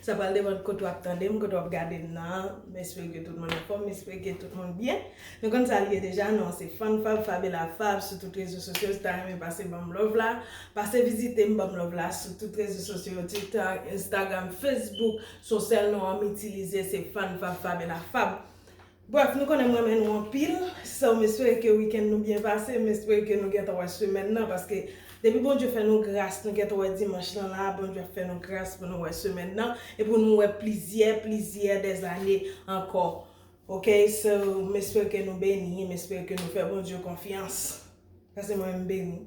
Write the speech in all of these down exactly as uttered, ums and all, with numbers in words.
Sa pral depann kote w ap tande m, kote w ap gade m nan. M espere ke tout moun anfòm, m espere ke tout moun byen. Nou konn sa l ye deja, non, se Fann Fab, Fab e la Fab sou tout rezo sosyo. Si w ta renmen pase ban m love la, pase vizite m, ban m love la sou tout rezo sosyo, TikTok, Instagram, Facebook. Se yon sèl non m itilize, se Fann Fab, Fab e la Fab. Bref, nou konnen m renmen nou anpil. So, m espere ke wikenn nou byen pase. M espere ke nou gentan wè semèn nan, paske depi Bondye fè nou gras, nou gentan wè dimanch lan la, Bondye ap fè nou gras pou nou wè semèn nan, e pou nou wè plizyè, plizyè dèzane ankò. Ok, so, m espere ke nou beni, m espere ke nou fè Bondye konfyans. Paske mwen, m beni.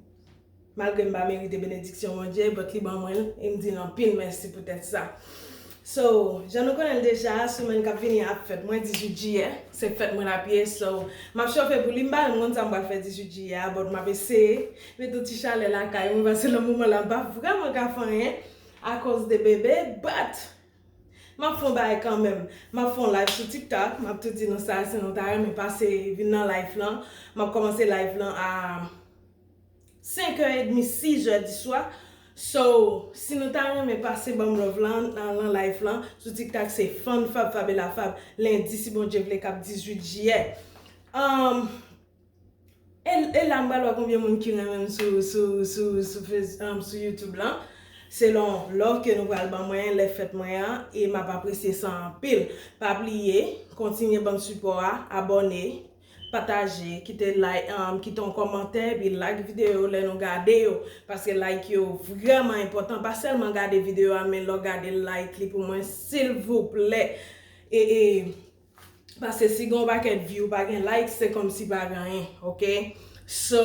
Malgre m pa merite benediksyon Bondye, but li ban mwen l, e m di l anpil mèsi poutèt sa. So, jan nou konnen l deja, semèn k ap vini a ap fèt mwen, dizuit jiyè, se fèt mwen l ap ye, so, m ap chofe pou li, m pa menm konn sa m pral fè dizuit jiyè a, but m ap eseye met yon ti chalè lakay mwen, paske nan moman la, m pa vrèman ka fè anyen akoz de bebe, but m ap fè yon bagay kanmenm. M ap fè yon live sou TikTok, m ap tou di nou sa, si nou ta renmen pase vin nan live lan, m ap kòmanse live lan a senk è edmi, sis è di swa. So, si nou ta renmen pase ban m love lan nan, nan live lan, sou TikTok se Fann Fab, Fab e la Fab, lendi, si Bondye vle, k ap dizuit jiyè. Um, e, e la, m pral wè konbyen moun ki renmen m sou, sou, sou, sou Face-, um, sou YouTube lan. Selon love ke nou pral ban mwen, lè fèt mwen an, e m ap apresye sa anpil. Pa bliye, kontinye ban m sipò a, abòne, pataje, kite like, um, kite yon kòmantè, epi like videyo lè nou gade yo, paske like yo vrèman enpòtan, pa sèlman gade videyo a, men lè w gade, like li pou mwen, silvouplè. E, e, paske si gen yon pakèt view, pa gen like, se kòmsi pa gen anyen, ok? So,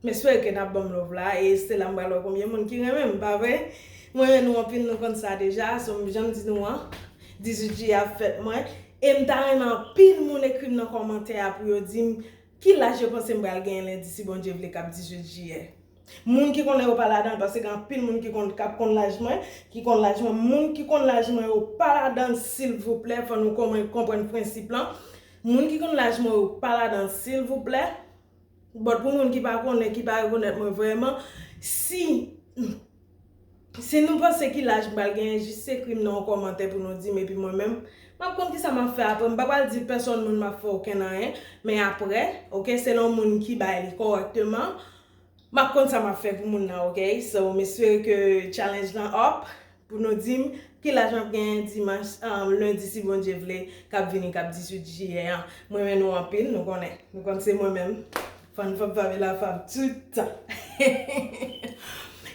m espere ke n ap ban m love la, e se la m pral wè konbyen moun ki renmen m, pa vre? Mwen renmen nou anpil, nou konn sa deja, so, jan m di nou an, dizuit jiyè ap fèt mwen, e m ta renmen anpil moun ekri m nan kòmantè a pou yo di m ki laj yo panse m pral genyen lendi, si Bondye vle, k ap dizuit jiyè. Moun ki konnen yo pa ladan l, paske gen anpil moun ki konn, k ap konn laj mwen, ki konn laj mwen. Moun ki konn laj mwen yo pa ladan l, silvouplè, fò nou konprann, konprann prensip lan. Moun ki konn laj mwen yo pa ladan l, silvouplè. But pou moun ki pa konnen, ki pa rekonèt mwen vrèman, si, si nou panse ki laj m pral genyen, jis ekri m nan yon kòmantè pou nou di m, epi mwen menm, m ap konn kisa m ap fè apre. M pa pral di pèsonn moun m ap fè okenn anyen, men apre, ok, selon moun ki bay li kòrèkteman, m ap konn sa m ap fè pou moun nan, ok? So, m espere ke challenge lan up pou nou di m ki laj m ap genyen dimanch, um, lendi, si Bondye vle, k ap vini, k ap dizuit jiyè an. Mwen renmen nou anpil, nou konnen. Nou konn se mwen menm. Fann Fab, Fab e la Fab tout tan.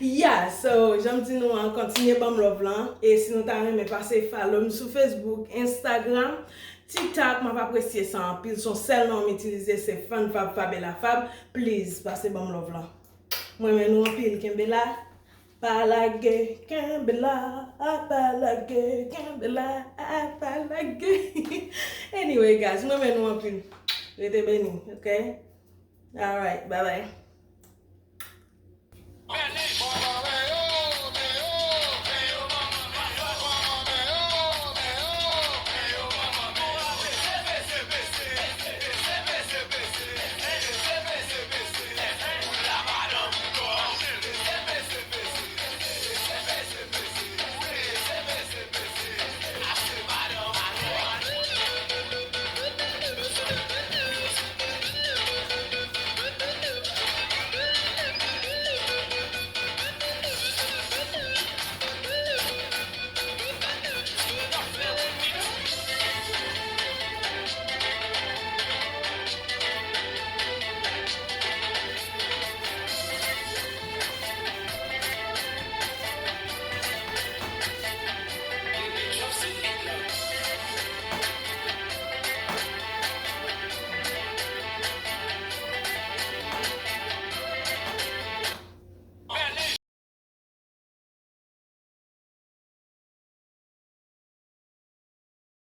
Yeah, so, jan m di nou an, kontinye ban m love lan. E si nou ta renmen pase follow m sou Facebook, Instagram, TikTok, m ap apresye sa anpil. Se yon sèl non m itilize, se Fann Fab, Fab e la Fab. Please, pase ban m love lan. Mwen renmen nou anpil, kenbe la. Pa lage, kenbe la, pa lage, kenbe la, pa lage. Anyway, guys, mwen renmen nou anpil. Rete beni, ok? Alright, bye bye.